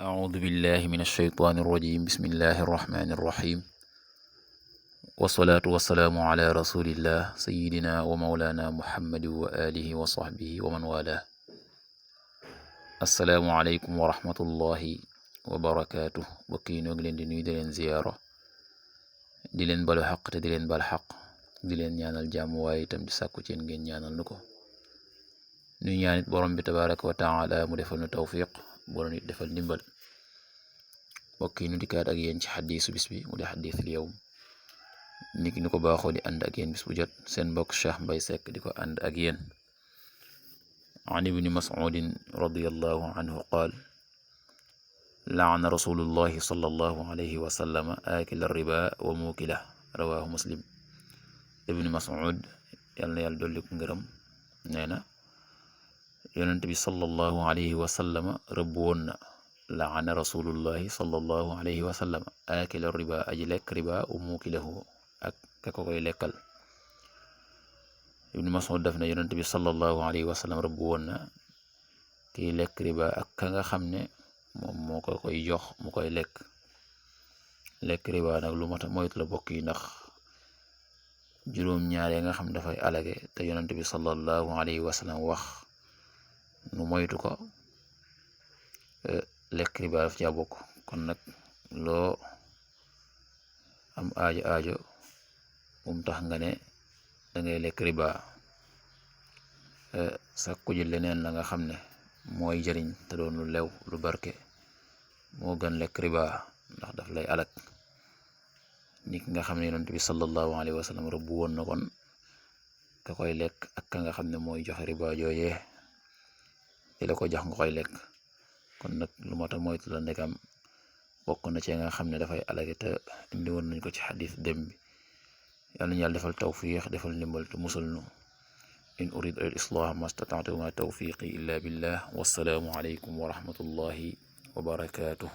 أعوذ بالله من الشيطان الرجيم بسم الله الرحمن الرحيم والصلاة والسلام على رسول الله سيدنا ومولانا محمد وآله وصحبه ومن والاه السلام عليكم ورحمة الله وبركاته bokki ñoo ngi leen di nuyu di leen ziyaara di leen balu xaq te di leen bal xaq di leen ñaanal jàmm waaye itam di sàkku ci ngeen ñaanal nu ko nuy ñaanit borom bi tabaraka wa taala mu defal nu tawfiq borom it defal ndimbal mbokk yi nu dikkaat ak yéen ci xadiisu bis bi mu di xadiisul yawm niki ñu ko baaxoo di ànd ak yéen bis bu jot seen mbokk Cheikh Mbaye Seck di ko ànd ak yéen an ibni mas'udin radiyallahu anhu qaal laana rasulullahi sallallahu alayhi wa sallam aakila riba wa muukila rawahu muslim ibni mas'ud yàlla na yàlla dolli ko ngërëm nee na yonent bi sallallahu alayhi wa sallam rëbb woon na laana rasulullahi sallallahu alayhi wa sallam aakila riba aji lekk riba wa muukilahu ak ka ko koy lekkal ibnu Mas'ud daf ne yonent bi sallallahu alayhi wa sallam rëbb woon na kiy lekk riba ak ka nga xam ne moom moo ko koy jox mu koy lekk riba nag lu mata moytu la bokk yi ndax juróom-ñaar ya nga xam dafay alage te yonent bi sallallahu alayhi wa sallam wax nu moytu ko lekk riba daf caa bokk kon nag loo am aajo bum tax nga ne dangay lekk riba sàkku ji leneen la nga xam ne mooy jëriñ te doon lu lew lu barke moo gën lekk riba ndax daf lay alak ni ki nga xam ne yonent bi sallallahu alayhi wa sallam rëbb woon na kon ka koy lekk ak ka nga xam ne mooy joxe riba jooyee di la ko jox nga koy lekk kon nag lu mata moytu la ndekam bokk na ci nga xam ne dafay alage te indi woon nañ ko ci xadis dem bi yàlla nañu yàlla defal tawfiq defal ndimbal te musal nu in urid al islah ma stata'tu ma tawfiqi illa billah wassalaamu alaykum wa rahmatullahi wa barakatuh